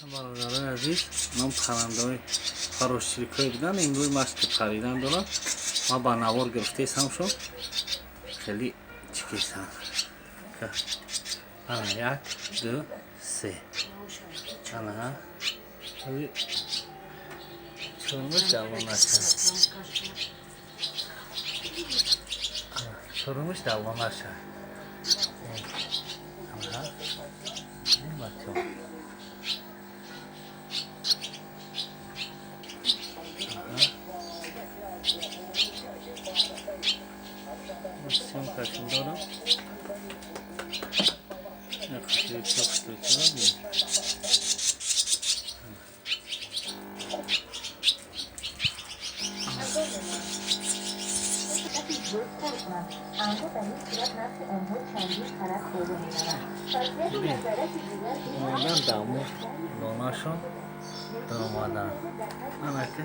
Бародарои азиз, ман паррандаҳои фарошчирикҳое буданд, имрӯз машқи паридан дорам. Ман ба навор гирифтаистам шо. Хеле чӣ кистам. Ана як, ду, се. Ана. Чорумаш давонаша. Чорумаш давонаша. Ана. Ин бачаҳо. Съёмкашон дорам. Омадан даму донашон даромадан. Ана ки.